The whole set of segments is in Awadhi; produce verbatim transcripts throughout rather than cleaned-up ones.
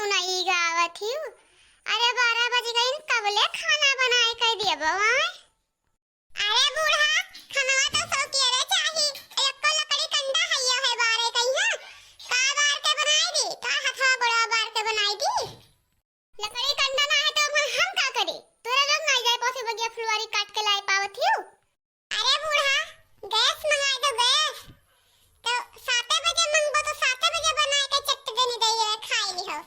नाई गावत हिउ। अरे बारह बज गइन, कबले खाना बनाए के देबो आय? अरे बूढ़ा, खनवा तो सौकेरे चाही, एको लकड़ी कंडा हइया है बारे कहिया, का बार के बनाई दी, का हथवा गोड़वा बार के बनाई दी? लकड़ी कंडा ना है तो अब हम का करी? तोरा लोग नाई जाए पासे बगिया फुलवारी काट के लाए पावत हिउ? अरे बूढ़ा, गैस मंगाई दो, गैस। तो साते बजे मंगबो तो साते बजे बनाए के चट देनी दइए, खाई लिहो।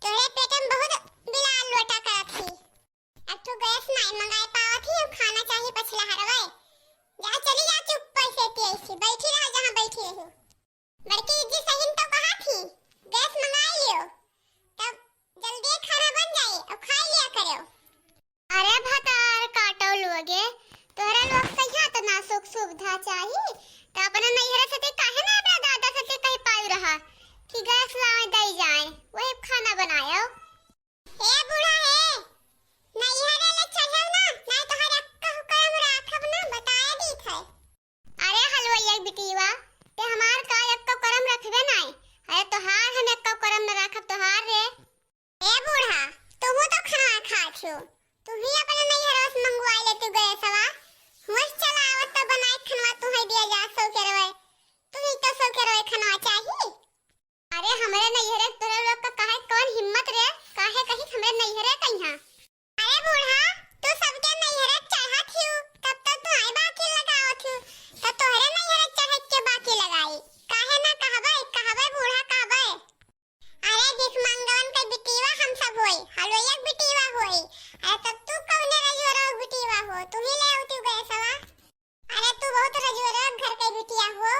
तोरे पेट में बहुत बिलाल लोटा करत ही। अब तू गैस नाई मंगाए पावत ही, अब खाना चाहिए पछिला हरवे। जा चली जा चुप पैसे के ऐसी, बैठी रहो जहाँ बैठी रहो। बड़की जी सही तो कहा थी, गैस मंगाई लियो, तब जल्दी खाना बन जाई और खाई लिया करो। अरे भतार काटो लोगे, तोहरा लोग कहिया तो ना सुख सुविधा चाही, तो अपने नैहरे से ते काहे ना अपना दादा से ते कह पाई रहा कि गैस लावे दई जाए, वही खाना बनायो। हे बूढ़ा हे, नैहरे ले चलो ना, नहीं तो हर अक्का हुकरम राखब ना, बताया दी थे। अरे हलवैया के बिटिया, ते हमार का एक्को करम रखबे नाई। अरे तोहार हम एक्को करम न राखब तोहार रे। ए बूढ़ा, तुहू तो खाना खात हो, तू ही अपने नैहरवा से मंगवाई ले तू गैसवा। हुआ से चला आवत तो बनाए खनवा तू ही दिया जा सौकेरवे, तू ही तो सौकेरवे खनवा चाही। अरे हमरे नैहरे तोरे लोग का काहे कौन हिम्मत रे, काहे कहीं हमरे नैहरे कहिया। अरे बूढ़ा, तू सबके नैहरे चढ़त हिउ, तब तो तू आई बाकी लगावत हिउ, तो तोहरे नैहरे चढ़े के बाकी लगाई। काहे ना कहबे, कहबे बूढ़ा कहबे। अरे भिखमंगवन के बिटिया हम सब होई, हलवैया के बिटिया होई। अरे तब तू कौने रजुअरवा के बिटिया हो, तू ही ले आवती गैसवा। अरे तू बहुत रजुअरवा घर के बिटिया हो,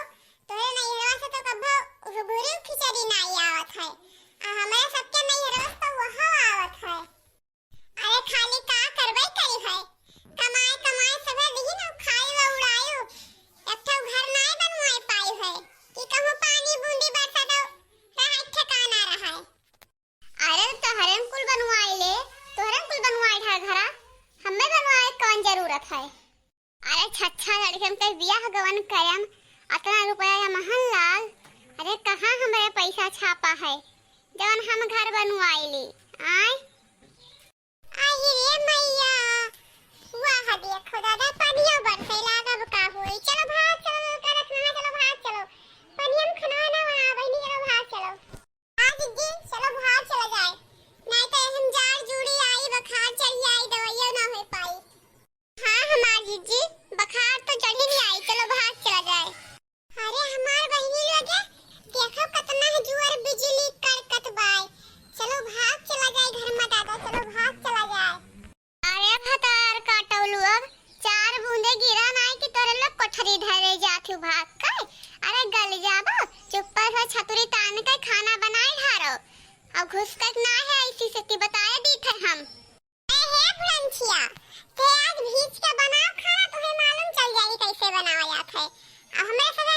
तोरे नैहरवा से तो कभो घुघुरी खिचड़ी नाई आवत है, आ हमरे सबके नैहरवा से तो वह आवत है। अरे खाली का करबे करी है, कमाए कमाए सभे दिही न खाई व उड़ायु, एक ठो घर नाई बनवाए पाई है कि कहूँ पानी बूंदी बरसा तो रहे ठिकाना रहे। अरे तोहरे कुल बनवाए ले, तोहरे कुल बनवाए ढा घरा, हमें बनवाए कौन जरूरत है? अरे छच्छा लड़कन के बियाह गवन करम, अतना रुपया या महन लाग। अरे कहाँ हमरे पैसा छापा है, जवन हम घर बनवाइली? आय? आई रे मैया, वाह देखो दादा, पानियो बरसे लागब का होई। चलो भाग, चलो लड़का रखना है, चलो भाग, चलो। पानिया में खाना वाना बना बहिनी, चलो भाग, चलो। हाँ जिज्जी, चलो भाग चला जाए, नहीं तो हम जाड़ जूड़ी आई, बुखार चढ़ी आई, दवाइयो ना हो पाई। हाँ हमार जिज्जी, बुखार तो चढ़ी नहीं आई, चलो भाग चला जाए। अरे हमार बहिनी लोगे, देखो कितना जोर बिजली कड़कत बाय। चलो भाग चला जाए घर में दादा, चलो भाग चला जाए। अरे भतार काटो लोग, चार बूंदे गिरा नाई कि तोरे लोग कोठरी धरे जात हु भाग के। अरे गल जाबो, चुप्पा से छतुरी तान के खाना बनाए ढारो। और घुसकत ना है ऐसी से ती बताए दी थे हम। ए हे बुढ़ंचिया, ते आज भीज के बनाओ खाना, तुहे मालूम चल जाई कैसे बनावा जात है। अब हमरे सब